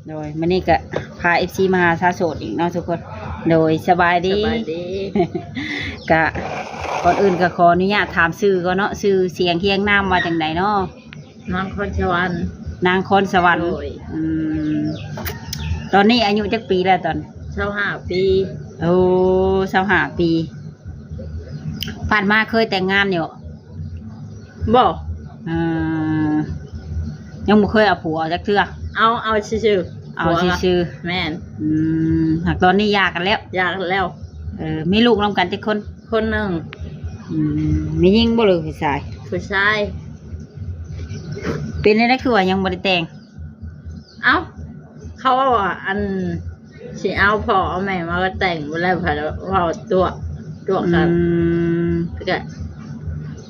ໂດຍ ມື້ນີ້ກະພາເອັຟຊີມາຫາສາວໂສດອີກເນາະທຸກຄົນ. ໂດຍ ສະບາຍດີ ສະບາຍດີ. ກະ ກ່ອນອື່ນກະຂໍອະນຸຍາດຖາມຊື່ກ່ອນເນາະ, ຊື່ສຽງຮຽງນາມວ່າຈັ່ງໃດເນາະ? ນາງຄອນສະຫວັນ. ນາງຄອນສະຫວັນ. ໂດຍ. ອືມ ຕອນນີ້ອາຍຸຈັກປີແລ້ວຕອນ? ຊາວຫ້າປີ. ໂອ້ ຊາວຫ້າປີ. ຜ່ານມາເຄີຍແຕ່ງງານຢູ່? ບໍ່. ເອີ ຍັງບໍ່ເຄີຍເອົາຜົວຈັກເທື່ອ? ເອົາ ເອົາຊື່ໆ. ເອົາຊື່ໆ. ແມ່ນ. ອືມ ຫາກຕອນນີ້ຢ່າກັນແລ້ວ? ຢ່າກັນແລ້ວ. ເອີ ມີລູກນຳກັນຈັກຄົນ? ຄົນໜຶ່ງ. ອືມ ແມ່ຍິງບໍ່ ຫຼືຜູ້ຊາຍ? ຜູ້ຊາຍ. ເປັນແນວໃດຄືວ່າຍັງບໍ່ໄດ້ແຕ່ງ? ເອົ້າ ເຂົາເວົ້າວ່າ ອັນ ຊິເອົາພໍ່ເອົາແມ່ມາແຕ່ງ ບໍ່ແລ້ວ ເຂົາເວົ້າຕົວະ ຕົວະກັນ. ອືມ ແລ້ວກະ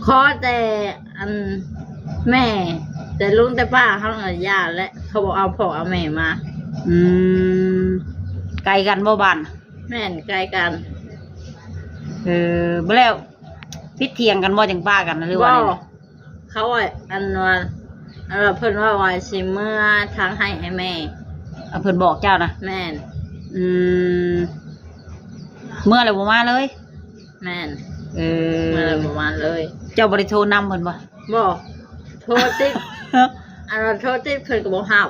ຂໍແຕ່ ອັນ ແມ່ ແຕ່ລຸງແຕ່ປ້າເຮົານະຢ່າແຫຼະ ເຂົາບໍ່ເອົາພໍ່ເອົາແມ່ມາ. ອືມ ໄກກັນບໍ່ບ້ານ? ແມ່ນ ໄກກັນ. ເອີ ບໍ່ແລ້ວ ຜິດຖຽງກັນບໍ່ ຈັ່ງປະກັນ ຫຼືວ່າ? ບໍ່. ເຂົາວ່າ ອັນວ່າ ອັນວ່າເພິ່ນເວົ້າວ່າຊິເມືອທາງໄຮ່ໃຫ້ແມ່. ອາ ເພິ່ນບອກເຈົ້ານະ? ແມ່ນ. ອືມ ເມືອແລ້ວບໍ່ມາເລີຍ? ແມ່ນ. ເອີ ເມືອແລ້ວບໍ່ມາເລີຍ. ເຈົ້າບໍ່ໄດ້ໂທນຳເພິ່ນບໍ່? ບໍ່. ໂທຕິດ ອັນວ່າໂທຕິດເພິ່ນກໍບໍ່ຮັບ.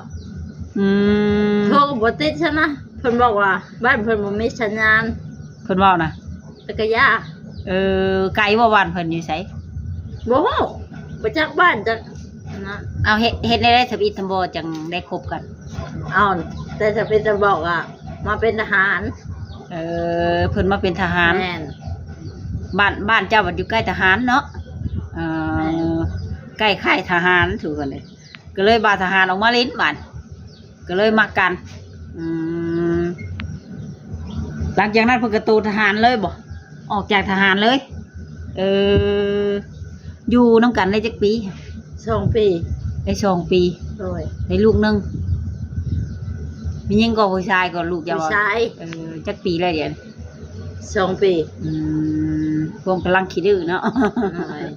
ອືມ ໂທກໍບໍ່ຕິດຊັ້ນນະ. ເພິ່ນບອກວ່າບ້ານເພິ່ນບໍ່ມີສັນຍານ ເພິ່ນເວົ້ານະ. ຈັກກະຢາ. ເອີ ໄກບໍ່ ບ້ານເພິ່ນຢູ່ໃສ? ບໍ່ຮູ້ ບໍ່ຈັກບ້ານຈັກນັ້ນ. ເອົາ ເຮັດ ເຮັດແນວໃດທຳອິດທຳບໍ່ຈັ່ງໄດ້ຄົບກັນ? ເອົາ ແຕ່ທຳອິດທຳບໍ່ກະມາເປັນທະຫານ. ເອີ ເພິ່ນມາເປັນທະຫານ. ແມ່ນ. ບ້ານ ບ້ານເຈົ້າມັນຢູ່ໃກ້ທະຫານເນາະ. ເອີ ແມ່ນ. ໃກ້ຄ້າຍທະຫານ ຖືກກັນເລີຍ. ກໍເລີຍວ່າທະຫານອອກມາຫຼິ້ນບາດ ກໍເລີຍມັກກັນ. ອືມ ຫຼັງຈາກນັ້ນເພິ່ນກໍໂຕທະຫານເລີຍບໍ່? ອອກຈາກທະຫານເລີຍ. ເອີ ຢູ່ນຳກັນໄດ້ຈັກປີ? ສອງປີ. ໄດ້ສອງປີ. ໂດຍ. ໄດ້ລູກໜຶ່ງ. ແມ່ຍິງກໍຜູ້ຊາຍກໍລູກເຈົ້າ? ຜູ້ຊາຍ. ເອີ ຈັກປີແລ້ວດຽວ? ສອງປີ. ອືມ ພວກກຳລັງຂີ້ດື້ເນາະ. ໂດຍ.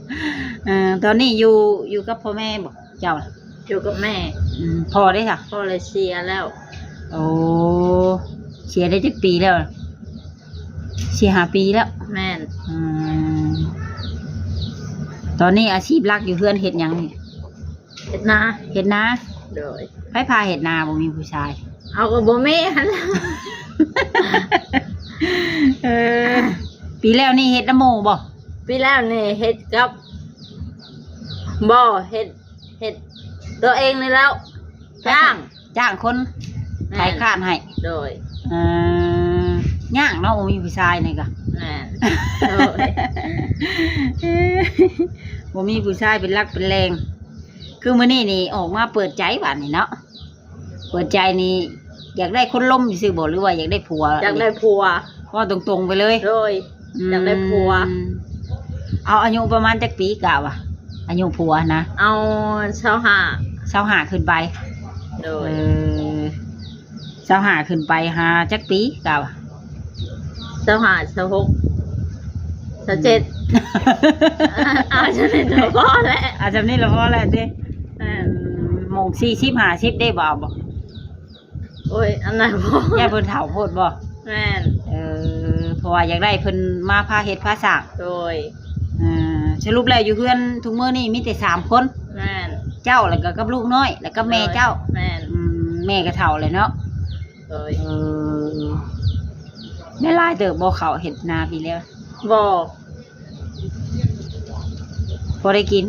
ເອີ ຕອນນີ້ຢູ່ ຢູ່ກັບພໍ່ແມ່ບໍ່? ເຈົ້າ ຢູ່ກັບແມ່. ອືມ ພໍ່ເດ້ຊະ? ພໍ່ລະເສຍແລ້ວ. ໂອ້ ເສຍໄດ້ຈັກປີແລ້ວ? ສີ່ຫ້າປີແລ້ວ. ແມ່ນ. ອືມ ຕອນນີ້ອາຊີບຫຼັກຢູ່ເຮືອນເຮັດຫຍັງນີ້? ເຮັດນາ. ເຮັດນາ. ໂດຍ. ໃຜພາເຮັດນາ ບໍ່ມີຜູ້ຊາຍ? ເອົາ ກໍບໍ່ມີຫັ້ນແຫຼະ. ເອີ ປີແລ້ວນີ້ເຮັດນຳໝູ່ບໍ່? ປີແລ້ວນີ້ເຮັດກັບ ບໍ່ ເຮັດ ເຮັດໂຕເອງນີ້ແລ້ວ. ຈ້າງ ຈ້າງຄົນ ແມ່ນ ໄຖຄ້ານໃຫ້. ໂດຍ. ເອີ ຍາກເນາະ ບໍ່ມີຜູ້ຊາຍນີ້ກະ. ແມ່ນ. ໂດຍ. ບໍ່ມີຜູ້ຊາຍເປັນຫຼັກເປັນແຫຼ່ງ. ຄືມື້ນີ້ນີ້ອອກມາເປີດໃຈບາດນີ້ເນາະ. ເປີດໃຈນີ້ຢາກໄດ້ຄົນລົມຊື່ໆບໍ່ ຫຼືວ່າຢາກໄດ້ຜົວ? ຢາກໄດ້ຜົວ. ເວົ້າຕົງໆໄປເລີຍ. ໂດຍ. ອືມ ຢາກໄດ້ຜົວ. ເອົາອາຍຸປະມານຈັກປີກະວ່າ ອາຍຸຜົວນະ? ເອົາຊາວຫ້າ. ຊາວຫ້າຂຶ້ນໄປ. ໂດຍ. ເອີ ຊາວຫ້າຂຶ້ນໄປຫາຈັກປີກະວ່າ? ຊາວຫ້າ ຊາວຫົກ ຊາວເຈັດ. ອືມ ເອົາຊຳນີ້ລະພໍແຫຼະ. ເອົາຊຳນີ້ລະພໍແຫຼະຕິ? ແມ່ນ. ອືມ ໂມງສີ່ສິບ ຫ້າສິບເດ້ ບໍ່ເອົາບໍ່? ໂອ້ຍ ອັນນັ້ນບໍ່ ຢ້ານເພິ່ນເຖົ້າໂພດບໍ່? ແມ່ນ. ເອີ ເພາະວ່າຢາກໄດ້ເພິ່ນມາພາເຮັດພາສ້າງ. ໂດຍ. ເອີ ສະຫຼຸບແລ້ວຢູ່ເຮືອນທຸກມື້ນີ້ມີແຕ່ສາມຄົນ? ແມ່ນ. ເຈົ້າ ແລ້ວກໍກັບລູກນ້ອຍ ແລ້ວກັບແມ່ເຈົ້າ? ໂດຍ. ແມ່ນ. ອືມ ແມ່ກໍເຖົ້າແລ້ວເນາະ. ໂດຍ. ເອີ ໄດ້ຫຼາຍເຕີບບໍ່ເຂົ້າເຮັດນາປີແລ້ວ? ບໍ່. ພໍໄດ້ກິນ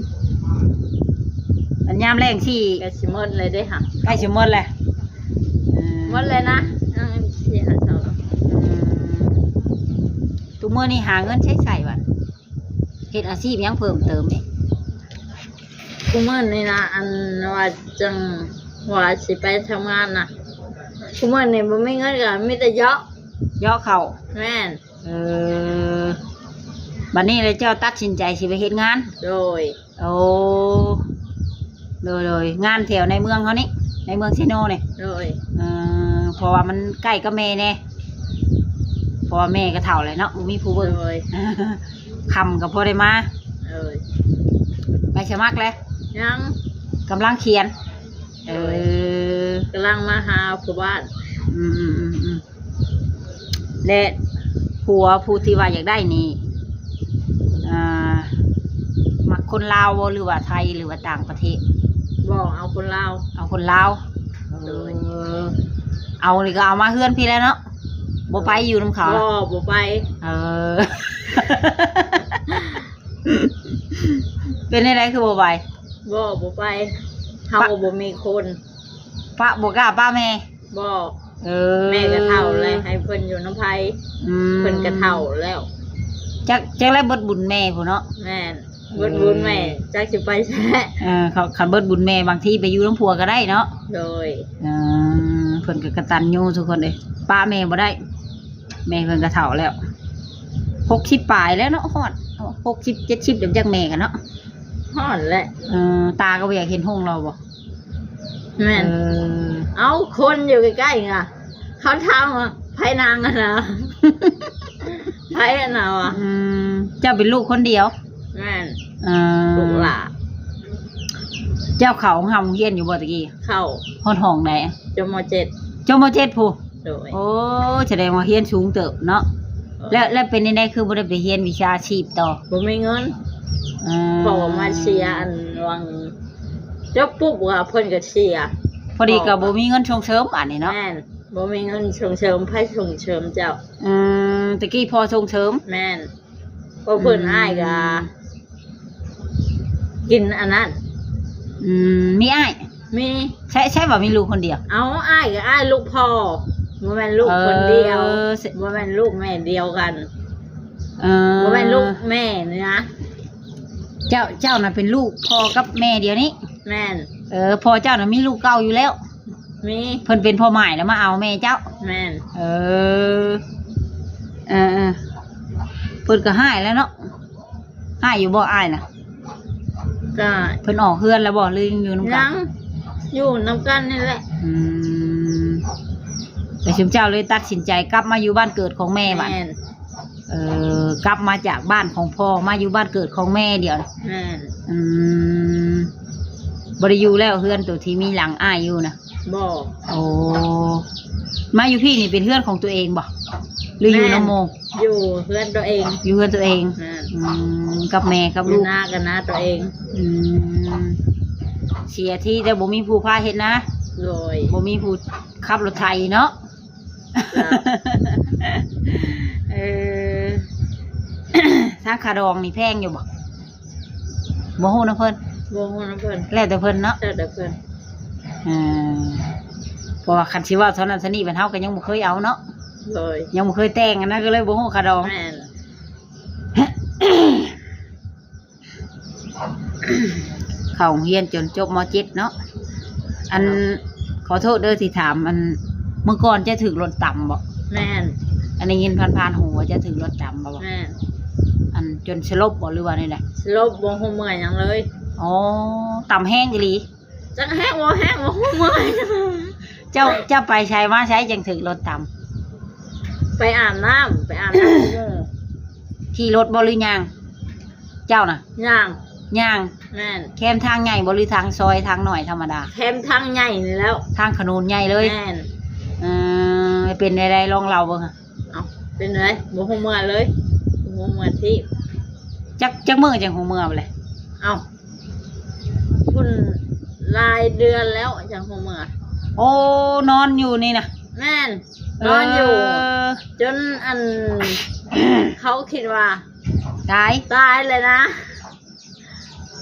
ອັນຍາມແລ້ງຊິ ໃກ້ຊິໝົດແລ້ວເດ້ຫະ. ໃກ້ຊິໝົດແລ້ວ. ເອີ ໝົດແລ້ວນະ ຍັງສີ່ຫ້າເສົາ. ອືມ ທຸກມື້ນີ້ຫາເງິນໃຊ້ໃຊ້ບັດ ເຮັດອາຊີບຫຍັງເພີ່ມເຕີມອີກ? ທຸກມື້ນີ້ນະ ອັນວ່າຈັ່ງວ່າຊິໄປທຳງານນະ ທຸກມື້ນີ້ບໍ່ມີເງິນກໍມີແຕ່ເຍາະ ເຍາະເຂົ້າ. ແມ່ນ. ເອີ ບັດນີ້ລະເຈົ້າຕັດສິນໃຈຊິໄປເຮັດງານ? ໂດຍ. ໂອ້ ໂດຍໆ ງານແຖວໃນເມືອງເຮົານີ້ ໃນເມືອງເຊໂນນີ້? ໂດຍ. ເອີ ເພາະວ່າມັນໃກ້ກັບແມ່ແດ່ ເພາະວ່າແມ່ກໍເຖົ້າແລ້ວເນາະ ບໍ່ມີຜູ້ເບິ່ງ. ໂດຍ. ຄ່ຳກໍພໍໄດ້ມາ. ໂດຍ. ໄປສະໝັກແລ້ວ? ຍັງ ກຳລັງຂຽນ. ໂດຍ. ເອີ ກຳລັງມາຫາຜູ້ບ້ານ. ອືມໆໆໆ ແລະ ຜົວຜູ້ທີ່ວ່າຢາກໄດ້ນີ້ ອ່າ ມັກຄົນລາວບໍ່ ຫຼືວ່າໄທ ຫຼືວ່າຕ່າງປະເທດ? ບໍ່ ເອົາຄົນລາວ. ເອົາຄົນລາວ. ໂດຍ. ເອີ ເອົານີ້ກໍເອົາມາເຮືອນພີ້ແຫຼະເນາະ ບໍ່ໄປຢູ່ນຳເຂົາ? ບໍ່ ບໍ່ໄປ. ເອີ ເປັນແນວໃດຄືບໍ່ໄປ? ບໍ່ ບໍ່ໄປ ເຮົາກໍບໍ່ມີຄົນ. ປະ ບໍ່ກ້າປະແມ່? ບໍ່. ເອີ ແມ່ກໍເຖົ້າແລ້ວ ໃຫ້ເພິ່ນຢູ່ນຳໃຜ? ອືມ ເພິ່ນກໍເຖົ້າແລ້ວ. ຈັກ ຈັກແລ້ວເບິດບຸນແມ່ພຸ້ນເນາະ. ແມ່ນ ເບິດບຸນແມ່ ເອີ ຈັກຊິໄປໃສ. ເອີ ຄັນເບິດບຸນແມ່ ບາງທີໄປຢູ່ນຳຜົວກໍໄດ້ເນາະ. ໂດຍ. ເອີ ເພິ່ນກໍກະຕັນຍູທຸກຄົນເອີຍ ປະແມ່ບໍ່ໄດ້ ແມ່ເພິ່ນກໍເຖົ້າແລ້ວ ຫົກສິບປາຍແລ້ວເນາະ ຮອດຫົກສິບ ເຈັດສິບ ແລ້ວຈັກແມ່ກັນເນາະ. ຮອດແຫຼະ. ເອີ ຕາກໍບໍ່ຢາກເຫັນຮຸ່ງລາວບໍ່? ແມ່ນ. ເອີ ເອົາ ຄົນຢູ່ໃກ້ໆ ນະ ເຂົາຖາມວ່າ ໃຜນາງຫັ້ນນະ ໃຜຫັ້ນນະວະ? ອືມ ເຈົ້າເປັນລູກຄົນດຽວ? ແມ່ນ. ເອີ ລູກຫຼ້າ. ເຈົ້າເຂົ້າໂຮງຮ່ຳໂຮງຮຽນຢູ່ບໍ່ຕະກີ້? ເຂົ້າ. ຮອດຫ້ອງໃດ? ຈົບ ມໍເຈັດ. ຈົບ ມໍເຈັດ ພຸ້ນ. ໂດຍ. ໂອ້ ສະແດງວ່າຮຽນສູງເຕີບເນາະ. ໂດຍ. ແລ້ວ ແລ້ວເປັນຈັ່ງໃດຄືບໍ່ໄດ້ໄປຮຽນວິຊາອາຊີບຕໍ່? ບໍ່ມີເງິນ. ອືມ ເພາະວ່າມາເສຍອັນຫວ່າງ ຈົບປຸບກໍເພິ່ນກໍເສຍ ພໍດີກໍບໍ່ມີເງິນສົ່ງເສີມບາດນີ້ເນາະ. ແມ່ນ ບໍ່ມີເງິນສົ່ງເສີມ ໃຜສົ່ງເສີມເຈົ້າ? ອືມ ຕະກີ້ພໍ່ສົ່ງເສີມ. ແມ່ນ. ເພາະເພິ່ນ ອືມ ອ້າຍກໍກິນອັນນັ້ນ. ອືມ ມີອ້າຍ? ມີ. ໃຊ່ ໃຊ່ວ່າມີລູກຄົນດຽວ? ເອົາ ອ້າຍກໍອ້າຍລູກພໍ່ ບໍ່ແມ່ນລູກຄົນດຽວ. ເອີ ບໍ່ແມ່ນລູກແມ່ດຽວກັນ. ເອີ ບໍ່ແມ່ນລູກແມ່ນີ້ນະ. ເຈົ້າ ເຈົ້ານະເປັນລູກພໍ່ກັບແມ່ດຽວນີ້? ແມ່ນ. ເອີ ພໍ່ເຈົ້ານະມີລູກເກົ່າຢູ່ແລ້ວ? ມີ. ເພິ່ນເປັນພໍ່ໝ້າຍແລ້ວມາເອົາແມ່ເຈົ້າ? ແມ່ນ. ເອີ ເອີໆ ເພິ່ນກໍຮ້າຍແລ້ວເນາະ. ຮ້າຍຢູ່ບໍ່ອ້າຍນະ? ກໍ ເພິ່ນອອກເຮືອນແລ້ວບໍ່ ຫຼືຍັງຢູ່ນຳກັນ? ຍັງ ຢູ່ນຳກັນນີ້ແຫຼະ. ອືມ ແລ້ວຊຸມເຈົ້າເລີຍຕັດສິນໃຈກັບມາຢູ່ບ້ານເກີດຂອງແມ່ບາດ? ແມ່ນ. ເອີ ກັບມາຈາກບ້ານຂອງພໍ່ ມາຢູ່ບ້ານເກີດຂອງແມ່ດຽວ. ແມ່ນ. ອືມ ບໍ່ໄດ້ຢູ່ແລ້ວ ເຮືອນໂຕທີ່ມີຫຼັງອ້າຍຢູ່ນະ? ບໍ່. ໂອ້ ມາຢູ່ພີ້ນີ້ເປັນເຮືອນຂອງຕົວເອງບໍ່ ຫຼືຢູ່ນຳໝູ່? ແມ່ນ ຢູ່ເຮືອນຕົວເອງ. ຢູ່ເຮືອນຕົວເອງ. ແມ່ນ. ອືມ ກັບແມ່ກັບລູກ ຢູ່ນາກໍນາຕົວເອງ. ອືມ ເສຍທີ່ແຕ່ບໍ່ມີຜູ້ພາເຮັດນາ. ໂດຍ. ບໍ່ມີຜູ້ຂັບລົດໄຖເນາະ. ເຈົ້າ. ເອີ ທາງຄ່າດອງນີ້ແພງຢູ່ບໍ່? ບໍ່ຮູ້ນຳເພິ່ນ. ບໍ່ຮູ້ນຳເພິ່ນ. ແລ້ວແຕ່ເພິ່ນເນາະ. ແລ້ວແຕ່ເພິ່ນ. ເອີ ເພາະວ່າຄັນຊິເວົ້າເທົ່ານັ້ນເທົ່ານີ້ ບັດເຮົາກໍຍັງບໍ່ເຄີຍເອົາເນາະ. ໂດຍ. ຍັງບໍ່ເຄີຍແຕ່ງຫັ້ນນະ ກໍເລີຍບໍ່ຮູ້ຄ່າດອງ. ແມ່ນ. ເຂົ້າໂຮງຮຽນຈົນຈົບ ມໍເຈັດ ເນາະ. ອັນ ເຈົ້າ. ຂໍໂທດເດີທີ່ຖາມ ອັນ ເມື່ອກ່ອນເຈົ້າຖືກລົດຕຳບໍ່? ແມ່ນ. ອັນໄດ້ຍິນຜ່ານໆຫູວ່າເຈົ້າຖືກລົດຕຳບໍ່? ແມ່ນ. ອັນຈົນສະຫຼົບບໍ່ ຫຼືວ່າແນວໃດ? ສະຫຼົບ ບໍ່ຮູ້ເມື່ອຫຍັງເລີຍ. ອໍ ຕຳແຮງອີ່ຫຼີ. ຈັກແຮງບໍ່ແຮງ ບໍ່ຮູ້ເມື່ອ. ເຈົ້າ ເຈົ້າໄປໃສມາໃສຈຶ່ງຖືກລົດຕຳ? ໄປອາບນ້ຳ ໄປອາບນ້ຳຢູ່. ຂີ່ລົດບໍ່ ຫຼືຍ່າງ? ເຈົ້ານະ? ຍ່າງ. ຍ່າງ. ແມ່ນ. ແຄມທາງໃຫຍ່ບໍ່ ຫຼືທາງຊອຍ ທາງນ້ອຍທຳມະດາ? ແຄມທາງໃຫຍ່ນີ້ແລ້ວ. ທາງຂະໜູນໃຫຍ່ເລີຍ? ແມ່ນ. ເອີ ເປັນແນວໃດ ລອງເລົ່າເບິ່ງ. ເອົ້າ ເປັນໃດ ບໍ່ຮູ້ເມື່ອເລີຍ ບໍ່ຮູ້ເມື່ອທີບ. ຈັກ ຈັກມື້ຈັ່ງຮູ້ເມື່ອບາດນີ້? ເອົ້າ ພຸ້ນຫຼາຍເດືອນແລ້ວຈັ່ງຮູ້ເມື່ອ. ໂອ້ ນອນຢູ່ນີ້ນະ? ແມ່ນ. ເອີ ນອນຢູ່ ຈົນອັນ ເຂົາຄິດວ່າຕາຍ ຕາຍແລ້ວນະ.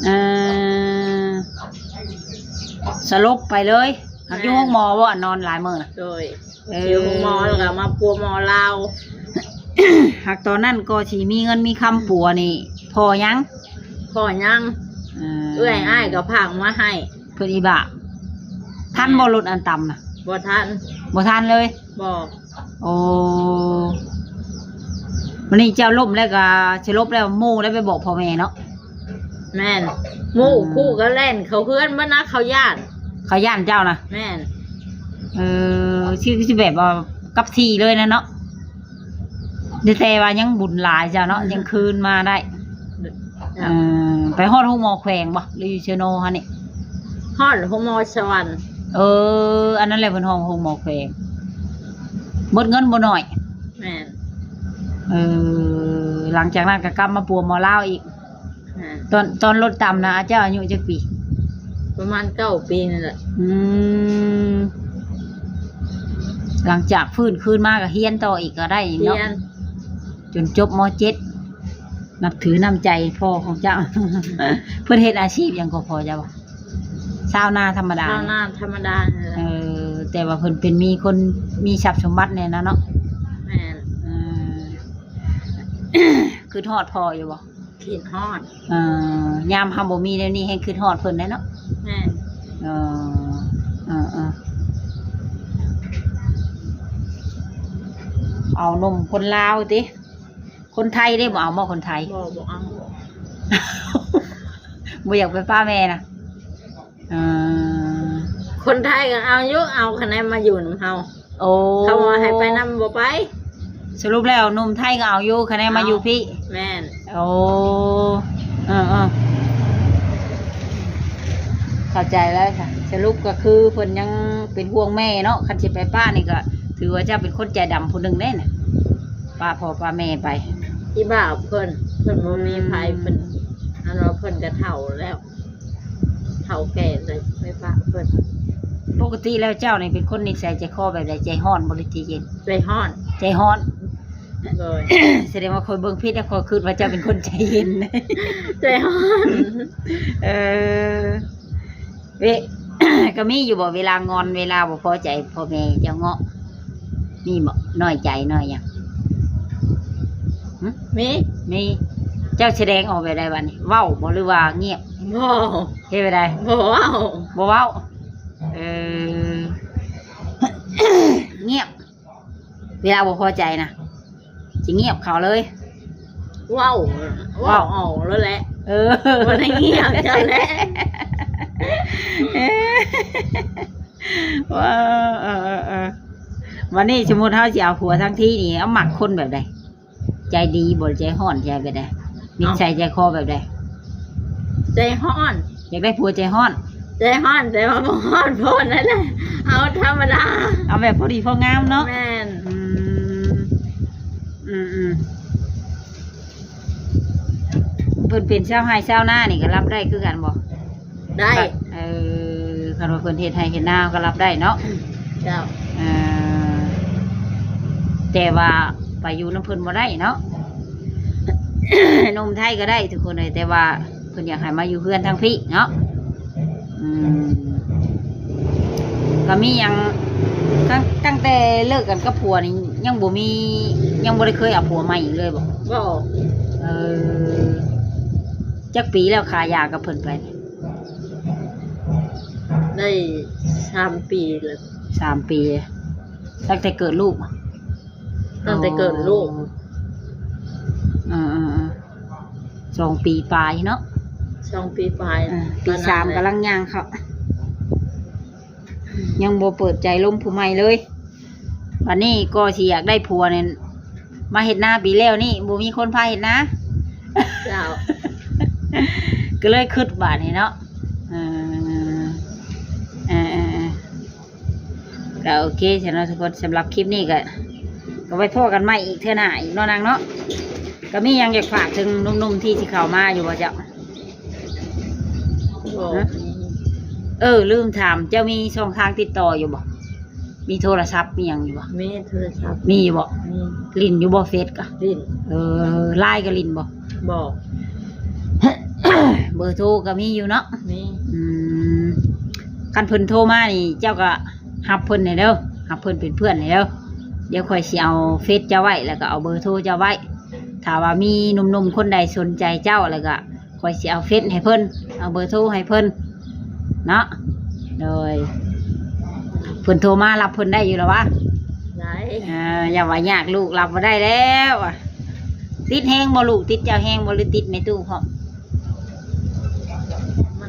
ເອີ ສະຫຼົບໄປເລີຍ. ແມ່ນ. ຢູ່ໂຮງໝໍບໍ່ ນອນຫຼາຍມື້ນະ? ໂດຍ. ເອີ ຢູ່ໂຮງໝໍ ແລ້ວກໍມາປົວໝໍລາວ. ຫາກຕອນນັ້ນກໍຊິມີເງິນມີຄຳ ປົວນີ້ພໍຍັງ? ພໍຍັງ. ເອີ ເອື້ອຍອ້າຍກໍຝາກມາໃຫ້. ເພິ່ນອີບາ ທັນບໍ່ລົດອັນຕຳນະ? ບໍ່ທັນ. ບໍ່ທັນເລີຍ? ບໍ່. ໂອ້ ບາດນີ້ເຈົ້າລົ້ມແລ້ວກໍສະຫຼົບແລ້ວ ໝູ່ໄດ້ໄປບອກພໍ່ແມ່ເນາະ? ແມ່ນ. ໝູ່ ອືມ ຄູ່ກໍແລ່ນເຂົ້າເຮືອນເບິດນະ ເຂົາຢ້ານ. ເຂົາຢ້ານເຈົ້ານະ? ແມ່ນ. ເອີ ຄື ຄືຊິແບບວ່າກັບທີ່ເລີຍນະເນາະ. ແຕ່ວ່າຍັງບຸນຫຼາຍເຈົ້າເນາະ ຍັງຄືນມາໄດ້. ເອີ ໄປຮອດໂຮງໝໍແຂວງບໍ່ ຫຼືຢູ່ເຊໂນຫັ້ນນີ້? ຮອດໂຮງໝໍສະຫວັນ. ເອີ ອັນນັ້ນແຫຼະເພິ່ນຮ້ອງໂຮງໝໍແຂວງ ໝົດເງິນບໍ່ໜ້ອຍ. ແມ່ນ. ເອີ ຫຼັງຈາກນັ້ນກໍກັບມາປົວໝໍລາວອີກ. ແມ່ນ. ຕອນ ຕອນລົດຕຳນະ ເຈົ້າອາຍຸຈັກປີ? ປະມານເກົ້າປີນີ້ແຫຼະ. ອືມ ຫຼັງຈາກຟື້ນຄືນມາກໍຮຽນຕໍ່ອີກກໍໄດ້ເນາະ. ຮຽນ ຈົນຈົບ ມ.ເຈັດ. ນັບຖືນ້ຳໃຈພໍ່ຂອງເຈົ້າ. ເພິ່ນເຮັດອາຊີບຫຍັງກໍພໍ່ເຈົ້າ? ຊາວນາທຳມະດາ. ຊາວນາທຳມະດານີ້ແຫຼະ. ເອີ ແຕ່ວ່າເພິ່ນເປັນມີຄົນມີຊັບສົມບັດແດ່ນະເນາະ. ແມ່ນ. ເອີ ຄິດຮອດພໍ່ຢູ່ບໍ່? ຄິດຮອດ. ເອີ ຍາມເຮົາບໍ່ມີແນວນີ້ແຮ່ງຄິດຮອດເພິ່ນແຫຼະເນາະ. ແມ່ນ. ເອີ ເອີ ເອີ ເອົາໜຸ່ມຄົນລາວຕິ? ຄົນໄທເດ້ ບໍ່ເອົາບໍ່ຄົນໄທ? ບໍ່ ບໍ່ເອົາ. ບໍ່ຢາກໄປປະແມ່ນະ? ເອີ ຄົນໄທກໍເອົາຢູ່ ເອົາຄະແນນມາຢູ່ນຳເຮົາ. ໂອ້ ເຂົາວ່າໃຫ້ໄປນຳບໍ່ໄປ. ສະຫຼຸບແລ້ວໜຸ່ມໄທກໍເອົາຢູ່ຄະແນນມາຢູ່ພີ້. ແມ່ນ. ໂອ້ ເອີໆ ເຂົ້າໃຈແລ້ວ. ສະຫຼຸບກໍຄືເພິ່ນຍັງເປັນຫ່ວງແມ່ເນາະ. ຄັນຊິໄປປະນີ້ກໍຖືວ່າເຈົ້າເປັນຄົນໃຈດຳຜູ້ໜຶ່ງເດ້ນະ. ປະພໍ່ປະແມ່ໄປ ອີ່ບ້າເພິ່ນ ເພິ່ນບໍ່ມີໃຜ. ອືມ ເພິ່ນ ອັນວ່າເພິ່ນກະເຖົ້າແລ້ວ ເຖົ້າແກ່ແລ້ວ ໄປປະເພິ່ນ. ປົກກະຕິແລ້ວເຈົ້ານີ້ເປັນຄົນນິໄສໃຈຄໍແບບໃດ? ໃຈຮ້ອນບໍ່ ຫຼື ໃຈເຢັນ? ໃຈຮ້ອນ. ໃຈຮ້ອນ. ໂດຍ. ສະແດງວ່າຂ້ອຍເບິ່ງຜິດແລ້ວ ຂ້ອຍຄິດວ່າເຈົ້າເປັນຄົນໃຈເຢັນ. ໃຈຮ້ອນ. ເອີ ເວ ກໍມີຢູ່ບໍ່ ເວລາງອນ ເວລາບໍ່ພໍໃຈພໍ່ແມ່ເຈົ້າເງາະ ມີບໍ່? ນ້ອຍໃຈນ້ອຍຫຍັງ? ຫຶ? ມີ ມີ. ເຈົ້າສະແດງອອກແບບໃດບາດນີ້? ເວົ້າບໍ່ ຫຼືວ່າງຽບ? ບໍ່. ເຮັດແບບໃດ? ບໍ່ເວົ້າ. ບໍ່ເວົ້າ. ເອີ ງຽບ. ເວລາບໍ່ພໍໃຈນະ ຊິງຽບເຂົາເລີຍ. ເວົ້າ ເວົ້າ ເວົ້າອອກໂລດແຫຼະ. ເອີ ບໍ່ໄດ້ງຽບເຈົ້າແຫຼະ. ເອີ ເອີ ເອີ ເອີ ບາດນີ້ສົມມຸດເຮົາຊິເອົາຜົວທັງທີນີ້ ເອົາມັກຄົນແບບໃດ? ໃຈດີບໍ່ ໃຈຮ້ອນ ໃຈແບບໃດ? ນິໄສໃຈຄໍແບບໃດ? ໃຈຮ້ອນ. ຢາກໄດ້ຜົວໃຈຮ້ອນ? ໃຈຮ້ອນ ແຕ່ວ່າບໍ່ຮ້ອນໂພດນັ້ນແຫຼະ ເອົາທຳມະດາ ເອົາແບບພໍດີພໍງາມເນາະ. ແມ່ນ. ອືມ ອືມໆ ເພິ່ນເປັນຊາວໄຮ່ຊາວນານີ້ກໍຮັບໄດ້ຄືກັນບໍ່? ໄດ້. ເອີ ຄັນວ່າເພິ່ນເຮັດໄຮ່ເຮັດນາກໍຮັບໄດ້ເນາະ. ເຈົ້າ. ເອີ ແຕ່ວ່າໄປຢູ່ນຳເພິ່ນບໍ່ໄດ້ເນາະ. ໜຸ່ມໄທກໍໄດ້ທຸກຄົນເອີຍ ແຕ່ວ່າເພິ່ນຢາກໃຫ້ມາຢູ່ເຮືອນທາງພີ້ເນາະ. ອືມ ກໍມີຫຍັງ ຕັ້ງ ຕັ້ງແຕ່ເລີກກັນກັບຜົວນີ້ ຍັງບໍ່ມີ ຍັງບໍ່ໄດ້ເຄີຍເອົາຜົວໃໝ່ອີກເລີຍບໍ່? ບໍ່. ເອີ ຈັກປີແລ້ວຄາຢາກັບເພິ່ນໄປ? ໄດ້ສາມປີແລ້ວ. ສາມປີ ຕັ້ງແຕ່ເກີດລູກ? ຕັ້ງແຕ່ເກີດລູກ. ອໍ ເອີໆໆ ສອງປີປາຍເນາະ. ສອງປີປາຍ. ເອີ ປີສາມກຳລັງຍ່າງເຂົ້າ ຍັງບໍ່ເປີດໃຈລົມຜູ້ໃໝ່ເລີຍ. ບັດນີ້ກໍຊິຢາກໄດ້ຜົວນີ້ ມາເຮັດນາປີແລ້ວນີ້ ບໍ່ມີຄົນພາເຮັດນາ. ເຈົ້າ. ກໍເລີຍຄິດບາດນີ້ເນາະ. ເອີ ເອີໆໆ ກໍໂອເຄຊັ້ນເນາະທຸກຄົນ. ສຳລັບຄລິບນີ້ກໍ ກໍໄວ້ພໍ້ກັນໃໝ່ອີກເທື່ອໜ້າອີກເນາະນາງເນາະ. ກໍມີຫຍັງຢາກຝາກເຖິງໜຸ່ມໆທີ່ຊິເຂົ້າມາຢູ່ບໍ່ເຈົ້າ? ບໍ່. ຮະ? ເອີ ລືມຖາມ ເຈົ້າມີຊ່ອງທາງຕິດຕໍ່ຢູ່ບໍ່? ມີໂທລະສັບມີຫຍັງຢູ່ບໍ່? ມີໂທລະສັບ. ມີຢູ່ບໍ່? ມີ. ຫຼິ້ນຢູ່ບໍ່ເຟສກະ? ຫຼິ້ນ. ເອີ ລາຍກໍຫຼິ້ນບໍ່? ບໍ່. ເບີໂທກໍມີຢູ່ເນາະ? ມີ. ອືມ ຄັນເພິ່ນໂທມານີ້ ເຈົ້າກໍຮັບເພິ່ນແດ່ເດີ ຮັບເພິ່ນເປັນເພື່ອນແດ່ເດີ. ດຽວຂ້ອຍຊິເອົາເຟສເຈົ້າໄວ້ ແລ້ວກໍເອົາເບີໂທເຈົ້າໄວ້. ຖ້າວ່າມີໜຸ່ມໆຄົນໃດສົນໃຈເຈົ້າ ແລ້ວກໍ ຂ້ອຍຊິເອົາເຟສໃຫ້ເພິ່ນ ເອົາເບີໂທໃຫ້ເພິ່ນເນາະ. ໂດຍ ເພິ່ນໂທມາຮັບເພິ່ນໄດ້ຢູ່ລະວະ? ໄດ້. ເອີ ຢ່າວ່າຍາກ ລູກຮັບບໍ່ໄດ້ແລ້ວ. ຕິດແຮງບໍ່ລູກ? ຕິດເຈົ້າແຮງບໍ່ ຫຼືຕິດແມ່ຕູ້ພ້ອມ?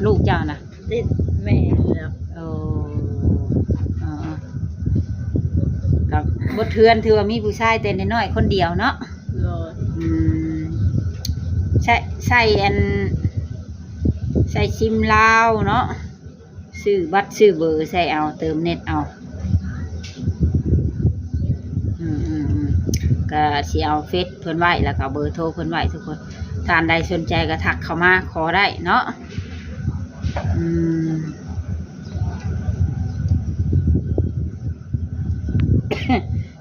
ລູກເຈົ້ານະ ຕິດແມ່ແລ້ວ. ໂອ້ ເອີໆ ກໍໝົດເຮືອນ ຖືວ່າມີຜູ້ຊາຍແຕ່ນ້ອຍໆຄົນດຽວເນາະ. ໂດຍ. ອືມ ໃສ່ ໃສ່ອັນ ໃສ່ຊິມລາວເນາະ. ຊື້ບັດຊື້ເບີໃສ່ເອົາ ເຕີມເນັດເອົາ. ອືມໆໆ ກະຊິເອົາເຟສເພິ່ນໄວ້ ແລ້ວກະເບີໂທເພິ່ນໄວ້ທຸກຄົນ. ທ່ານໃດສົນໃຈກະທັກເຂົ້າມາຂໍໄດ້ເນາະ. ອືມ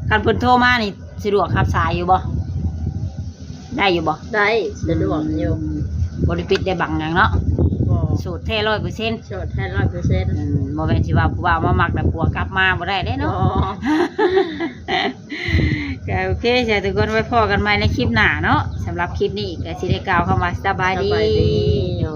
ຄັນເພິ່ນໂທມານີ້ ສະດວກຮັບສາຍຢູ່ບໍ່? ໄດ້ຢູ່ບໍ່? ໄດ້ ສະດວກຢູ່. ອືມ ບໍ່ໄດ້ປິດໄດ້ບັງຫຍັງເນາະ? ບໍ່. ໂສດແທ້ຮ້ອຍເປີເຊັນ. ໂສດແທ້ຮ້ອຍເປີເຊັນ. ອືມ ບໍ່ແມ່ນຊິວ່າຜູ້ບ່າວມາມັກແລ້ວຜົວກັບມາບໍ່ໄດ້ເດ້ເນາະ. ບໍ່. ກະໂອເຄ ສະທຸກຄົນ ໄວ້ພໍ້ກັນໃໝ່ໃນຄລິບໜ້າເນາະ. ສຳລັບຄລິບນີ້ກະຊິໄດ້ກ່າວຄຳວ່າສະບາຍດີ. ສະບາຍດີ.